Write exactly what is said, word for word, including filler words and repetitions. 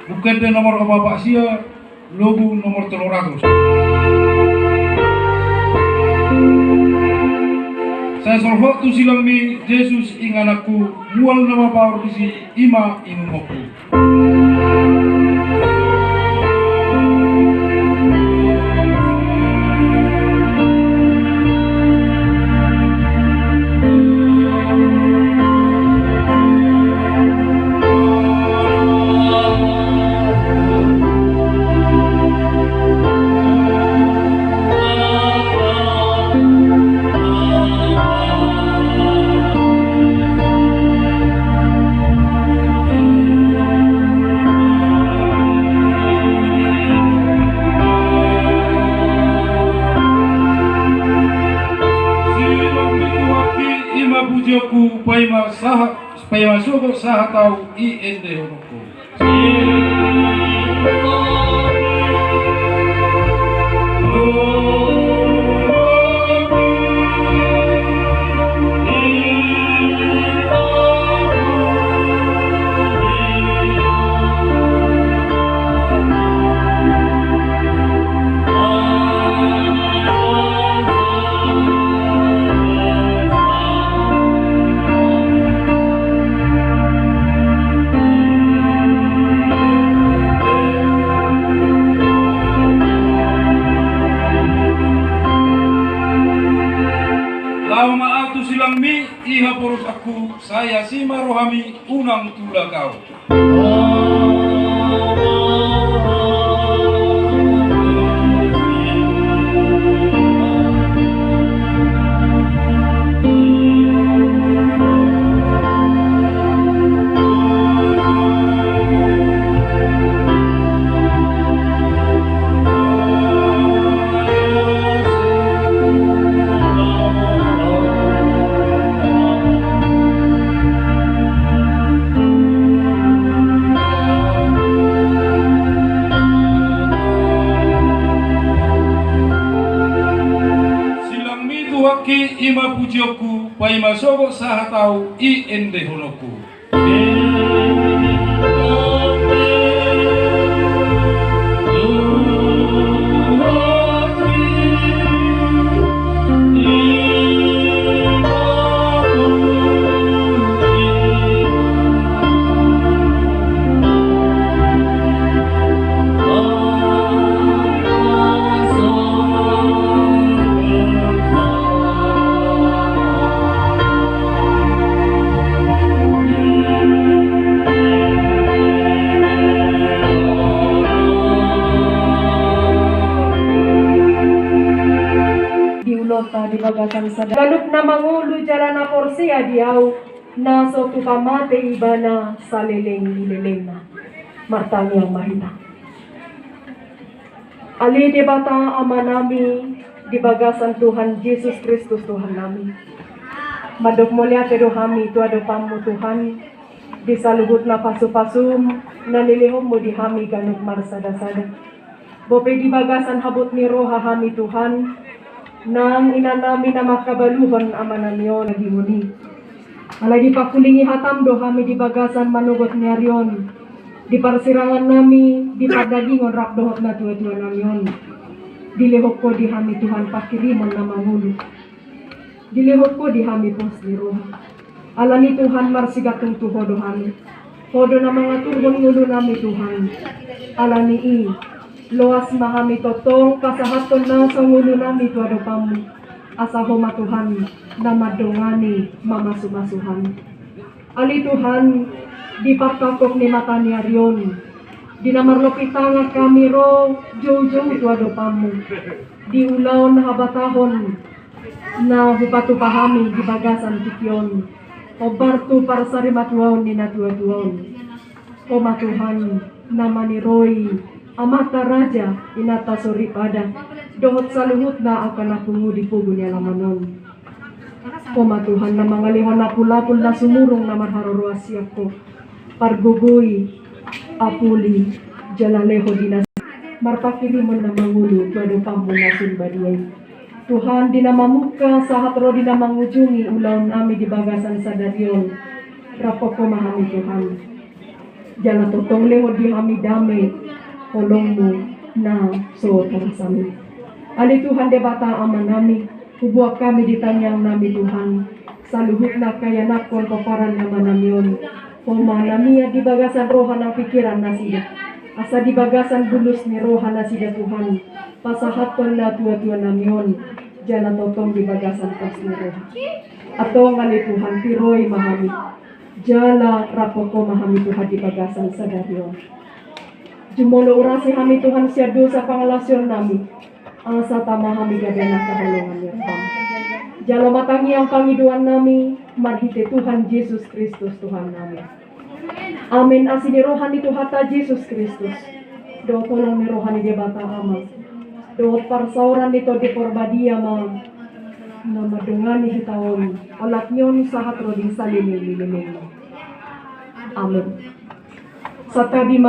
Buku Ende nomor opat pulu sia, lobu nomor tolu ratus. Sai solhot tu silangmi Jesus ingananku, mual na mapaor disi, i ma inumonku. Silangmi Tuhanki, i ma pujionku, paima sahat, paima sogot sahat au i endehononku. Laho ma au tu silangmi, i haporusanku, sai asi ma rohami, unang tulak au. Silangmi Tuhanki, i ma pujionku, paima sogot sahat au i endehononku. Di ulaonta di bagasan sadari, ganup na mangolu jala na porsea di Ahu, na so tupa mate ibana saleleng ni lelengna. Martangiang ma hita. Ale Debata Amanami, di bagasan Tuhan Jesus Kristus Tuhannami, mandok mauliate do hami tu adopanMu Tuhan, di saluhut na pasupasuM na nilehonMu di hami ganup marsadasada. Bope di bagasan habot ni roha hami Tuhan, nang inanami na mangkabaluhon amanami on na dihoni. Alai dipangkulingi hataM do hami di bagasan manogot ni ari on, di parsirangannami, di pardagingon rap dohot natuatuanami on. Dilehon Ho di hami Tuhan pangkirimon na mangolu. Dilehon Ho di hami pos ni roha. Alani Tuhan marsigantung tu Ho do hami. Ho do na mangaturhon ngolunami Tuhan. Alani i, loas ma hami tongtong pasahathon nasa ngolunami tu adopanMu. Asa Ho ma Tuhan na mandongani mamasumasu hami. Ale Tuhan, di partangkok ni mata ni ari on, di na marlopi tangan hami ro joujou tu adopanMu, di ulaon habatahon na hupatupa hami di bagasan tingki on, hombar tu parsarimatuaon ni natuatua on. Ho ma Tuhan na maniroi amanta raja, inanta soripada, dohot saluhutna angka na pungu di pogu ni alaman on. Ho ma Tuhan na mangalehon apulapul na sumurung na marharoroan sian Ho. Pargogoi, apuli, jala leho di na marpangkirimon na mangolu tu adopanMu na sun badia i. Tuhan, di na mamungka sahat ro di na mangujungi ulaonnami di bagasan sadari on, rap Ho ma hami Tuhan. Jala tongtong lehon di hami dame holong-Mu na so tarasami. Ale Tuhan Debata Amanami, hubuat hami di tangiangnami Tuhan, saluhutna angka ianakhon pomparan ni amanami on, Ho ma na mian di bagasan roha nang pingkiran nasida, asa di bagasan bulus ni roha nasida Tuhan, pasahathon natuatuanami on, jala tongtong di bagasan pos ni roha. Antong ale Tuhan, tiroi ma hami, jala rap Ho ma hami Tuhan di bagasan sadari on. Jumolo urasi hami Tuhan sian dosa pangalaosionnami, asa tama hami gabe na haholongan ni roham. Jalo ma tangiang pangidoannami marhite Tuhan Jesus Kristus Tuhannami. Amen. Asi ni roha ni Tuhanta Jesus Kristus, dohot holong ni roha ni Debata Ama, dohot parsaoran ni Tondi Porbadia ma na mandongani hita on, olat ni on sahat ro di saleleng ni lelengna. Amen. Santabi ma.